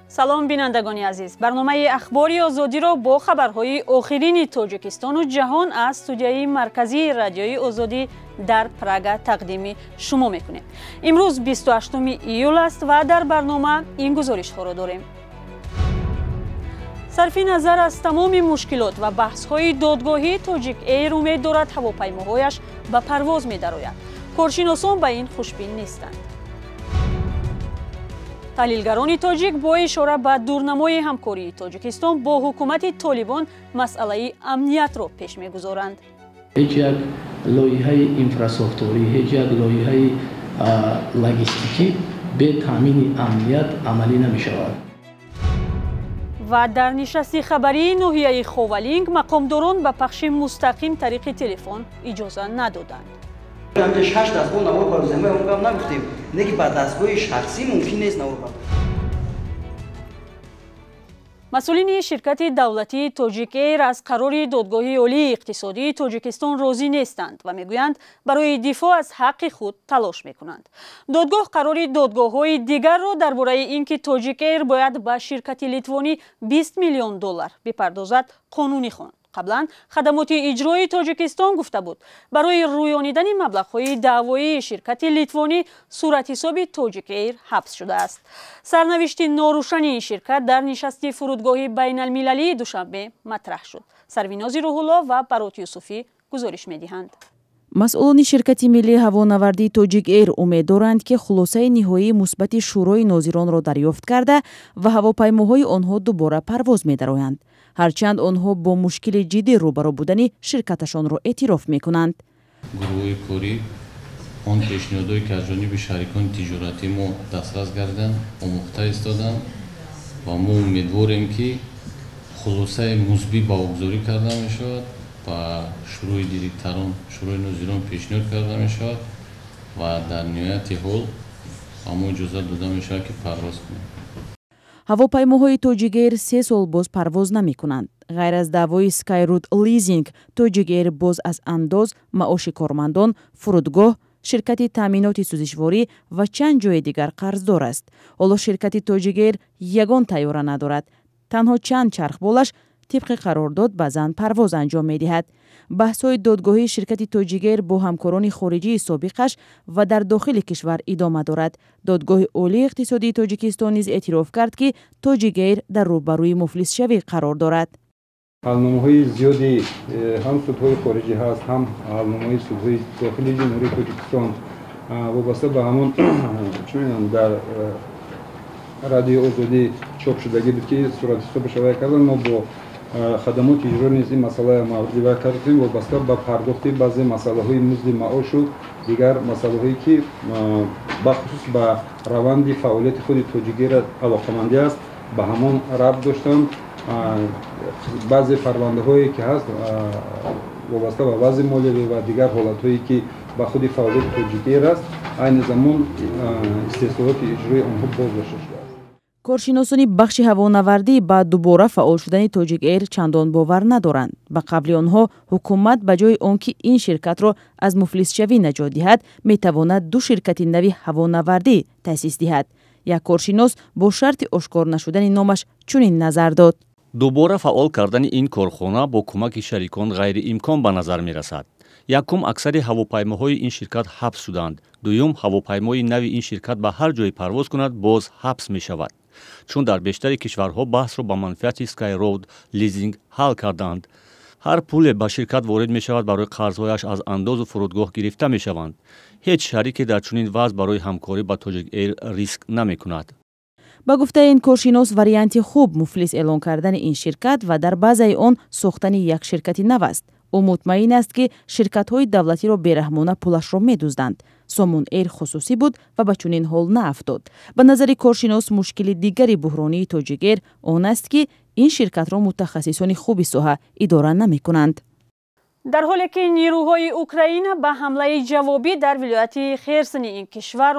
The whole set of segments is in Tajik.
Салом, бинандагони азиз. Барномаи Ахбори Озодиро бо хабарҳои охирини Тоҷикистону ҷаҳон аз студияи марказии Радиои Озодӣ дар Прага тақдими шумо мекунем. Имрӯз 28 июл аст ва дар барнома ин гузоришҳоро дорем. Сарфи назар аз тамоми мушкилот ва баҳсҳои додгоҳӣ, Тоҷик Эйр умед дорад, ҳавопаймоҳояш ба парвоз медарояд. Коршиносон ба ин хушбин нестанд. Таҳлилгарони тоҷик бо ишора ба дурнамои ҳамкории Тоҷикистон бо ҳукумати Толибон масъалаи амниятро пеш мегузоранд. Ҳеҷ як лоиҳаи инфрасохторӣ, ҳеҷ як лоиҳаи логистикӣ бе таъмини амният амалӣ намешавад. Ва дар нишасти хабарии ноҳияи Ховалинг мақомдорон ба пахши мустақим тариқи телефон иҷоза надоданд. Шаш дастгоҳ навор бардозем, мо нагуфтем, не ки ба дастгоҳи шахсӣ мумкин нест навор бардозем. Масъулини ширкати давлатии Тоҷик Эйр аз қарори Додгоҳи Олии иқтисодии Тоҷикистон розӣ нестанд ва мегӯянд, барои дифоъ аз ҳаққи худ талош мекунанд. Додгоҳ қарори додгоҳҳои дигарро дар бораи ин ки Тоҷик Эйр бояд ба ширкати литвонӣ 20 миллион доллар бипардозад, қонунӣ хонд. Қаблан хадамоти иҷроии Тоҷикистон гуфта буд, барои рӯёнидани маблағҳои даъвоии ширкати литвонӣ суратҳисоби Тоҷик Эйр ҳабс шудааст. Сарнавишти норӯшани ин ширкат дар нишасти фурудгоҳи байналмилалии Душанбе матраҳ шуд. Сарвинози Рӯҳулло ва Барот Юсуфӣ гузориш медиҳанд. Масъулони ширкати миллии ҳавонавардии Тоҷик Эйр умед доранд, ки хулосаи ниҳоии мусбати Шӯрои нозиронро дарёфт карда ва ҳавопаймоҳои онҳо дубора парвоз медароянд. Ҳарчанд онҳо бо мушкили ҷиддӣ рӯбарӯ будани ширкаташонро эътироф мекунанд. Гурӯҳҳои корӣ он пешниҳодҳое, ки аз ҷониби шарикони тиҷоратӣ мо дастрас гардиданд, омӯхта истоданд ва мо умедворем, ки хулосаи мусбӣ баҳогузорӣ карда мешавад ва шӯрои директорон, шӯрои нозирон пешниҳод карда мешавад ва дар ниҳояти ҳол ба мо иҷозат дода мешавад, ки парвоз кунем. Ҳавопаймоҳои Тоҷик Эйр 3 сол боз парвоз намекунанд. Ғайр аз даъвои Скайрут Лизинг, Тоҷик Эйр боз аз андоз, маоши кормандон, фурудгоҳ, ширкати таъминоти сӯзишворӣ ва чанд ҷои дигар қарздор аст. Ҳоло ширкати Тоҷик Эйр ягон тайёра надорад. Танҳо чанд чархболаш тибқи қарордод баъзан парвоз анҷом медиҳад. Баҳсҳои додгоҳии ширкати Тоҷик Эйр бо ҳамкорони хориҷии собиқаш ва дар дохили кишвар идома дорад. Додгоҳи Олии иқтисодии Тоҷикистон низ эътироф кард, ки Тоҷик Эйр дар рӯбарӯи муфлисшавӣ қарор дорад. Ҳалномаҳои зиёди ҳам судҳои хориҷӣ ҳаст, ҳам ҳалномаҳои судҳои дохили Ҷумҳурии Тоҷикистон вобаста ба ҳамон, чӣ дар Радиои Озодӣ чоп шудагӣ буд, ки суратҳисобаш вай кардан. Мо бо хадамоти иҷро низ ин масъала мавриди вай кардем, вобаста ба пардохти баъзе масъалаҳои музди маошу дигар масъалаҳое, ки бахусус ба раванди фаъолияти худи Тоҷик Эйр алоқамандӣ аст, ба ҳамон рабт доштанд. Баъзе парвандаҳое ки ҳаст, вобаста ба вазъи молиявӣ ва дигар ҳолатҳое, ки ба худи фаъолияти Тоҷик Эйр аст, айни замон истеҳсолоти иҷрои онҳо боздошта шудааст. Коршиносони бахши ҳавонавардӣ ба дубора фаъол шудани Тоҷик Эйр чандон бовар надоранд. Ба қавли онҳо, ҳукумат ба ҷои он ки ин ширкатро аз муфлисшавӣ наҷот диҳад, метавонад ду ширкати нави ҳавонавардӣ таъсис диҳад. Як коршинос бо шарти ошкор нашудани номаш чунин назар дод. Дубора фаъол кардани ин корхона бо кӯмаки шарикон ғайриимкон ба назар мерасад. Якум, аксари ҳавопаймоҳои ин ширкат ҳабс шуданд. Дуюм, ҳавопаймои нави ин ширкат ба ҳар ҷое парвоз кунад, боз ҳабс мешавад, чун дар бештари кишварҳо баҳсро ба манфиати Скайроуд Лизинг ҳал карданд. Ҳар пуле ба ширкат ворид мешавад, барои қарзҳояш аз андозу фурудгоҳ гирифта мешаванд. Ҳеҷ шарике дар чунин вазъ барои ҳамкорӣ ба Тоҷик Эйр риск намекунад. Ба гуфтаи ин коршинос, варианти хуб муфлис эълон кардани ин ширкат ва дар базаи он сохтани як ширкати нав аст. Ӯ мутмаин аст, ки ширкатҳои давлатиро бераҳмона пулашро медузданд. Сомон Эйр хусусӣ буд ва ба чунин ҳол наафтод. Ба назари коршинос, мушкили дигари буҳронии Тоҷик Эйр он аст, ки ин ширкатро мутахассисони хуби соҳа идора намекунанд. Дар ҳоле ки нирӯҳои Украина ба ҳамлаи ҷавобӣ дар вилояти Херсони ин кишвар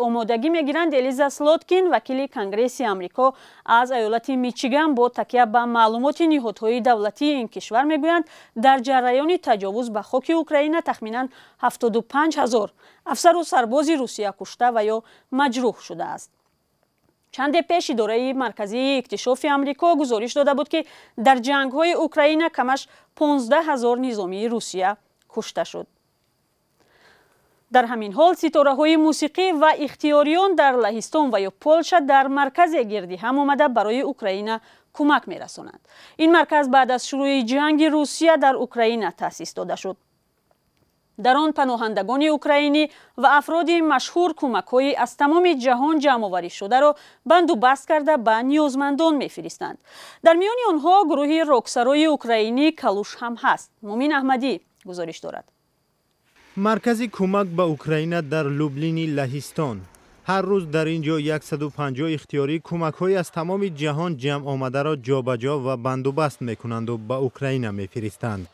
омодагӣ мегиранд, Элиза Слоткин, вакили Конгресси Амрико аз аёлати Мичиган, бо такя ба маълумоти ниҳодҳои давлатии ин кишвар мегӯянд, дар ҷараёни таҷовуз ба хоки Украина тахминан 75 ҳазор афсару сарбози Русия кушта ва ё маҷрӯҳ шудааст. Чанде пеш идораи марказии иктишофи Амрико гузориш дода буд, ки дар ҷангҳои Украина камаш 15 ҳазор низомии Русия кушта шуд. Дар ҳамин ҳол ситораҳои мусиқӣ ва ихтиёриён дар Лаҳистон ва ё Полша дар марказе гирди ҳам омада барои Украина кӯмак мерасонанд. Ин марказ баъд аз шурӯи ҷанги Русия дар Украина таъсис дода шуд. Дар он паноҳандагони украинӣ ва афроди машҳур кӯмакҳои аз тамоми ҷаҳон ҷамъоварӣ шударо банду баст карда ба ниёзмандон мефиристанд. Дар миёни онҳо гурӯҳи роксарои украинӣ Калуш ҳам ҳаст. Мумин Аҳмадӣ гузориш дорад. Маркази кӯмак ба Украина дар Люблини Лаҳистон. Ҳар рӯз дар ин ҷо 150 ихтиёрӣ кӯмакҳои аз тамоми ҷаҳон ҷамъ омадаро ҷобаҷо ва бандубаст мекунанду ба Украина мефиристанд.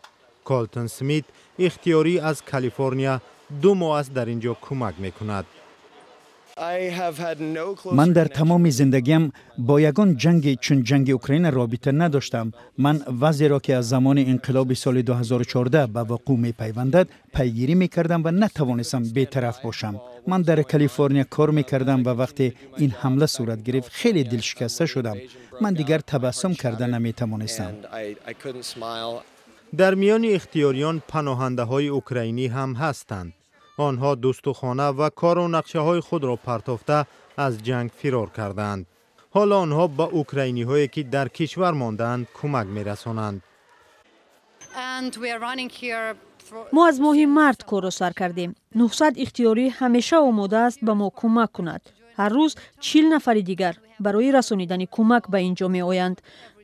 Колтон Смит, ихтиёрӣ аз Калифорния, 2 моҳ аст дар ин ҷо кӯмак мекунад. Ман дар тамоми зиндагиам бо ягон ҷанги чун ҷанги Украина робита надоштам. Ман вазъеро, ки аз замони инқилоби соли 2014 ба вуқӯъ мепайвандад, пайгирӣ мекардам ва натавонистам бетараф бошам. Ман дар Калифорния кор мекардам ва вақте ин ҳамла сурат гирифт, хеле дилшикаста шудам. Ман дигар табассум карда наметавонистам. Дар миёни ихтиёриён паноҳандаҳои украинӣ ҳам ҳастанд. Онҳо дӯсту хона ва кору нақшаҳои худро партофта аз ҷанг фирор кардаанд. Ҳоло онҳо ба украиниҳое, ки дар кишвар мондаанд, кӯмак мерасонанд. Мо аз моҳи март корро сар кардем. 900 ихтиёрӣ ҳамеша омода аст ба мо кӯмак кунад. Ҳар рӯз 40 нафари дигар барои расонидани кӯмак ба ин ҷо меоянд.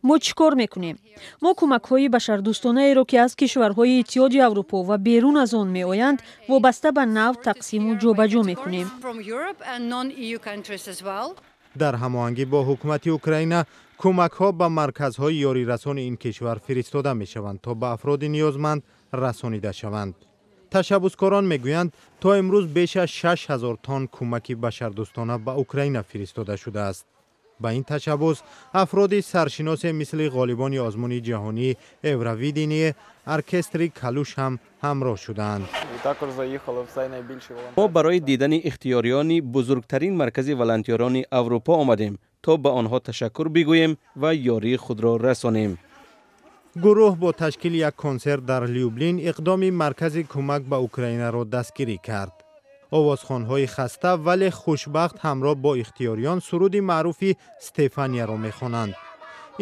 Мо чӣ кор мекунем? Мо кӯмакҳои башардӯстонаеро, ки аз кишварҳои Иттиҳоди Аврупо ва берун аз он меоянд, вобаста ба нав тақсиму ҷобаҷо мекунем. Дар ҳамоҳангӣ бо ҳукумати Украина кӯмакҳо ба марказҳои ёрирасони ин кишвар фиристода мешаванд, то ба афроди ниёзманд расонида шаванд. Ташаббускорон мегӯянд, то имрӯз беш аз 6000 тонн кӯмаки башардӯстона ба Украина фиристода шудааст. Ба ин ташаббус афроди саршиносе мисли ғолибони озмуни ҷаҳонӣ Евровидение, оркестри Калуш ҳам ҳамроҳ шудаанд. Мо барои дидани ихтиёриёни бузургтарин маркази волонтёрони Аврупо омадем, то ба онҳо ташаккур бигӯем ва ёрии худро расонем. Гурӯҳ бо ташкили як консерт дар Люблин иқдоми маркази кӯмак ба Украинаро дастгирӣ кард. Овозхонҳои хаста, вале хушбахт ҳамроҳ бо ихтиёриён суруди маъруфи Стефанияро мехонанд.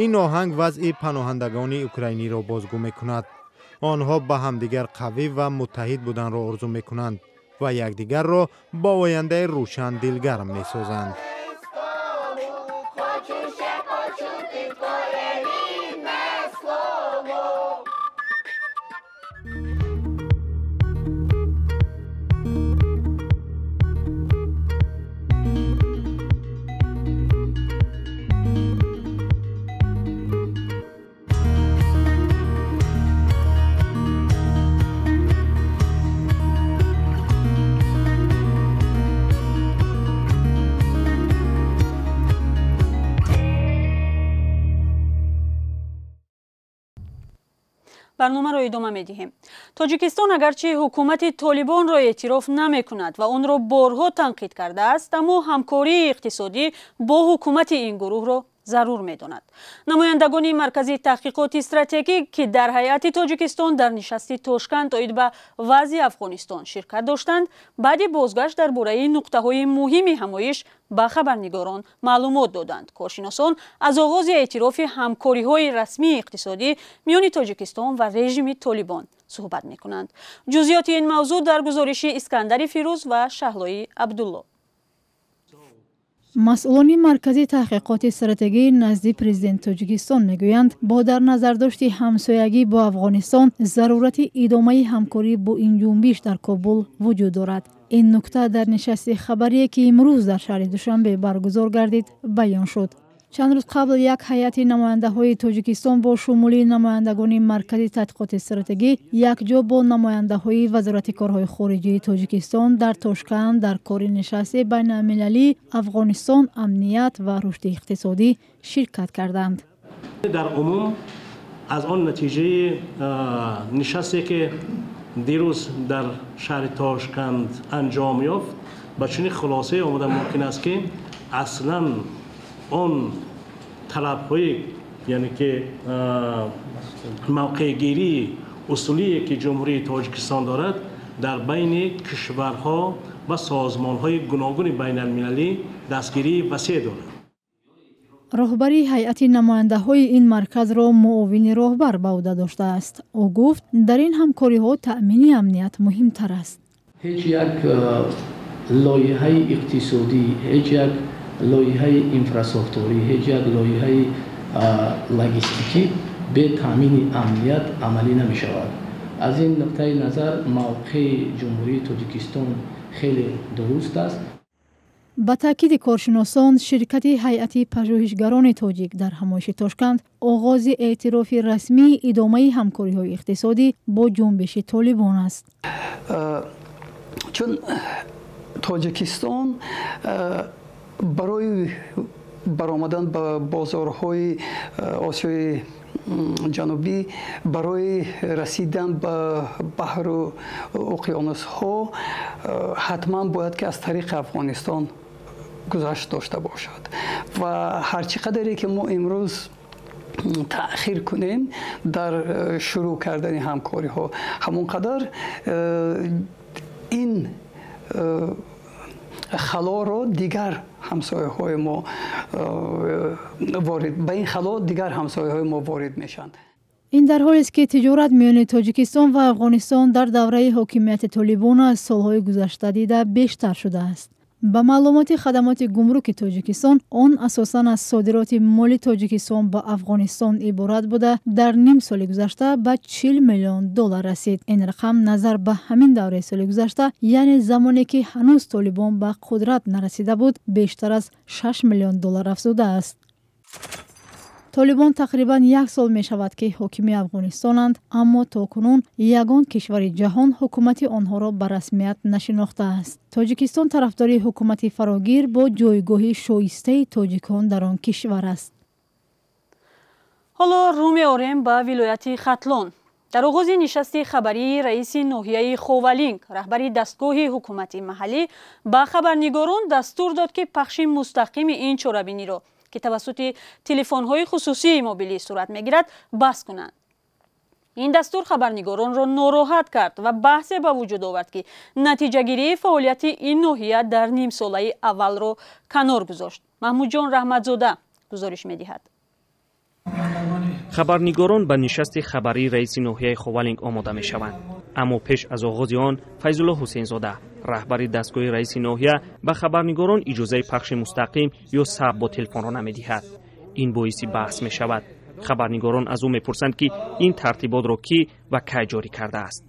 Ин оҳанг вазъи паноҳандагони украиниро бозгӯ мекунад. Онҳо ба ҳамдигар қавӣ ва муттаҳид буданро орзу мекунанд ва якдигарро бо ояндаи рӯшан дилгарм месозанд. Барномаро идома медиҳем. Тоҷикистон агарчи ҳукумати Толибонро эътироф намекунад ва онро борҳо танқид кардааст, аммо ҳамкории иқтисодӣ бо ҳукумати ин гурӯҳро зарур медонад. Намояндагони маркази таҳқиқоти стратегӣ, ки дар ҳайати Тоҷикистон дар нишасти Тошканд оид ба вазъи Афғонистон ширкат доштанд, баъди бозгашт дар бораи нуқтаҳои муҳими ҳамоиш ба хабарнигорон маълумот доданд. Коршиносон аз оғози эътирофи ҳамкориҳои расмии иқтисодӣ миёни Тоҷикистон ва режими Толибон суҳбат мекунанд. Ҷузъиёти ин мавзӯъ дар гузориши Искандари Фирӯз ва Шаҳлои Абдулло. Масъулони маркази таҳқиқоти стратегӣ назди президенти Тоҷикистон мегӯянд, бо дар назардошти ҳамсоягӣ бо Афғонистон зарурати идомаи ҳамкорӣ бо ин ҷунбиш дар Кобул вуҷуд дорад. Ин нукта дар нишасти хабарие, ки имрӯз дар шаҳри Душанбе баргузор гардид, баён шуд. Чанд рӯз қабл як ҳайати намояндаҳои Тоҷикистон бо шумули намояндагони маркази таҳқиқоти стратегӣ якҷо бо намояндаҳои Вазорати корҳои хориҷии Тоҷикистон дар Тошканд дар кори нишасти байналмилалии Афғонистон, амният ва рушди иқтисодӣ ширкат карданд. Дар умум аз он натиҷаи нишасте, ки дирӯз дар шаҳри Тошканд анҷом ёфт, ба чунин хулосае омада мумкин аст, ки аслан Он талабҳои, яъне ки мавқеъгирии усулие ки Ҷумҳурии Тоҷикистон дорад, дар байни кишварҳо ва созмонҳои гуногуни байналмилалӣ дастгирии васеъ дорад. Роҳбари ҳайати намояндаҳои ин марказро муовини роҳбар ба ӯҳда доштааст. Ӯ гуфт, дар ин ҳамкориҳо таъмини амният муҳимтар аст. Ҳеҷ як лоиҳаи иқтисодӣ, ҳеҷ як лоиҳаи инфрасохторӣ, ҳеҷ як лоиҳаи логистикӣ бе таъмини амният амалӣ намешавад. Аз ин нуқтаи назар мавқеи Ҷумҳурии Тоҷикистон хеле дуруст аст. Ба таъкиди коршиносон, ширкати ҳайати пажӯҳишгарони тоҷик дар ҳамоиши Тошканд оғози эътирофи расмии идомаи ҳамкориҳои иқтисодӣ бо ҷунбиши Толибон аст. Чун Тоҷикистон барои баромадан ба бозорҳои Осиёи Ҷанубӣ, барои расидан ба баҳру уқёнусҳо ҳатман бояд ки аз тариқи Афғонистон гузашт дошта бошад ва ҳарчи қадаре ки мо имрӯз таъхир кунем дар шурӯъ кардани ҳамкориҳо, ҳамон қадар ин халоро дигар ҳамсояҳои мо ворид, ба ин хало дигар ҳамсояҳои мо ворид мешаванд. Ин дар ҳолест, ки тиҷорат миёни Тоҷикистон ва Афғонистон дар давраи ҳокимияти Толибон аз солҳои гузашта дида бештар шудааст. Ба маълумоти хадамоти гумруки Тоҷикистон, он асосан аз содироти моли Тоҷикистон ба Афғонистон иборат буда, дар ним соли гузашта ба 40 миллион доллар расид. Ин рақам назар ба ҳамин давраи соли гузашта, яъне замоне ки ҳанӯз Толибон ба қудрат нарасида буд, бештар аз 6 миллион доллар афзудааст. Толибон тақрибан як сол мешавад, ки ҳокими Афғонистонанд, аммо то кунун ягон кишвари ҷаҳон ҳукумати онҳоро ба расмият нашинохтааст. Тоҷикистон тарафдори ҳукумати фарогир бо ҷойгоҳи шоистаи тоҷикон дар он кишвар аст. Ҳоло рӯ меорем ба вилояти Хатлон. Дар оғози нишасти хабарии раиси ноҳияи Ховалинг, раҳбари дастгоҳи ҳукумати маҳаллӣ ба хабарнигорон дастур дод, ки пахши мустақими ин чорабиниро, ки тавассути телефонҳои хусусии мобилӣ сурат мегирад, бас кунанд. Ин дастур хабарнигоронро нороҳат кард ва баҳсе ба вуҷуд овард, ки натиҷагирии фаъолияти ин ноҳия дар нимсолаи аввалро канор гузошт. Маҳмудҷон Раҳматзода гузориш медиҳад. Хабарнигорон ба нишасти хабарии раиси ноҳияи Ховалинг омода мешаванд, аммо пеш аз оғози он Файзулло Ҳусейнзода, раҳбари дастгоҳи раиси ноҳия, ба хабарнигорон иҷозаи пахши мустақим ё сабт бо телефонро намедиҳад. Ин боиси баҳс мешавад. Хабарнигорон аз ӯ мепурсанд, ки ин тартиботро кӣ ва кай ҷорӣ кардааст.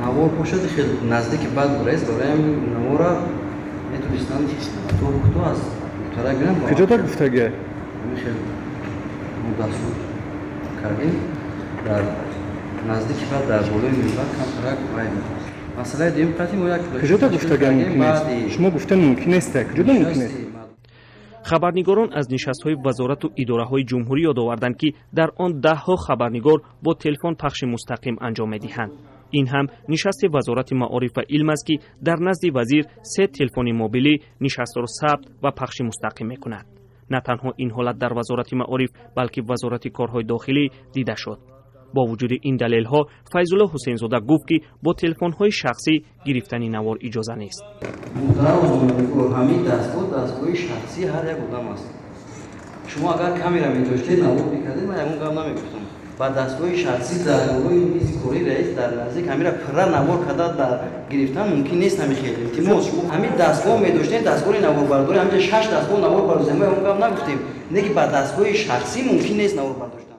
Навор бошад, хеле наздики баъд раис барои навора метонистанд кӯтоҳ аз мутара гиранд. Куҷо дар гуфтагӣ? Хеле дастур кардем, дар наздики баъд дар болои минбар камтарак вай. Масъалаи дуюм қати мо як куҷо дар гуфтагӣ мумкин аст? Шумо гуфта мумкин нест, куҷо мумкин аст? Хабарнигорон аз нишастҳои вазорату идораҳои ҷумҳурӣ ёд оварданд, ки дар он даҳҳо хабарнигор бо телефон пахши мустақим анҷом медиҳанд. Ин ҳам нишасти вазорати маориф ва илм аст, ки дар назди вазир се телефони мобилӣ нишастро сабт ва пахши мустақим мекунад. На танҳо ин ҳолат дар вазорати маориф, балки вазорати корҳои дохилӣ дида шуд. Бо вуҷуди ин далелҳо Файзулло Ҳусейнзода гуфт, ки бо телефонҳои шахсӣ гирифтани навор иҷоза нест. Ҳамин дастгоҳ дастгоҳи шахсии ҳар як одам аст. Шумо агар камера медоштед, навор мекардед, ман ягон гап намегуфтам. Ба дастгоҳи шахсӣ дар болои мизи кори раис дар наздик ҳамира пурра навор карда дар гирифтан мумкин нест. Ҳамин хел илтимос, шумо ҳамин дастгоҳ медоштед, дастгоҳи наворбардорӣ, ҳаминҷа шаш дастгоҳ навор бардоштем, мо ягон гап нагуфтем, не ки ба дастгоҳи шахсӣ мумкин нест навор бардоштан.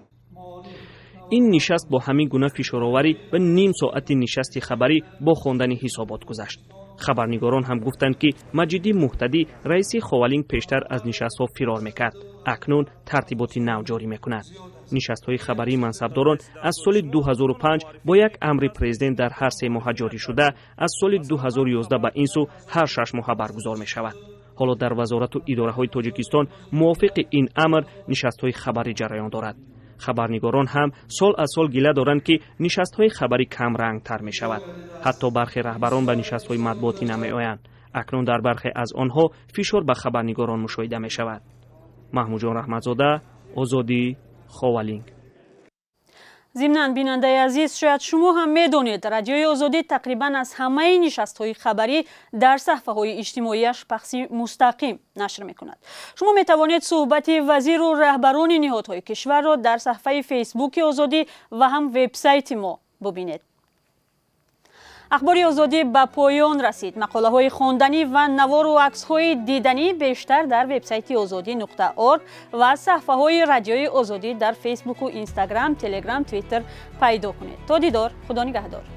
Ин нишаст бо ҳамин гуна фишороварӣ ва ним соати нишасти хабарӣ бо хондани ҳисобот гузашт. Хабарнигорон ҳам гуфтанд, ки Маҷидӣ Муҳтадӣ, раиси Ховалинг, пештар аз нишастҳо фирор мекард, акнун тартиботи нав ҷорӣ мекунад. Нишастҳои хабарии мансабдорон аз соли 2005 бо як амри президент дар ҳар се моҳа ҷорӣ шуда, аз соли 2011 ба ин сӯ ҳар шаш моҳа баргузор мешавад. Ҳоло дар вазорату идораҳои Тоҷикистон мувофиқи ин амр нишастҳои хабарӣ ҷараён дорад. Хабарнигорон ҳам сол аз сол гила доранд, ки нишастҳои хабарӣ камрангтар мешавад. Ҳатто бархе раҳбарон ба нишастҳои матбуотӣ намеоянд. Акнун дар бархе аз онҳо фишор ба хабарнигорон мушоҳида мешавад. Маҳмудҷон Раҳматзода, Озодӣ, Ховалинг. Зимнан, бинандаи азиз, шояд шумо ҳам медонед, Радиои Озодӣ тақрибан аз ҳамаи нишастҳои хабарӣ дар саҳфаҳои иҷтимоияш пахши мустақим нашр мекунад. Шумо метавонед суҳбати вазиру раҳбарони ниҳодҳои кишварро дар саҳфаи Фейсбуки Озодӣ ва ҳам вебсайти мо бубинед. Ахбори Озодӣ ба поён расид. Мақолаҳои хонданӣ ва навору аксҳои диданӣ бештар дар вебсайти озодӣ.орг ва саҳфаҳои Радиои Озодӣ дар Фейсбуку Инстаграм, Телеграм, Твиттер пайдо кунед. То дидор, Худо нигаҳдор.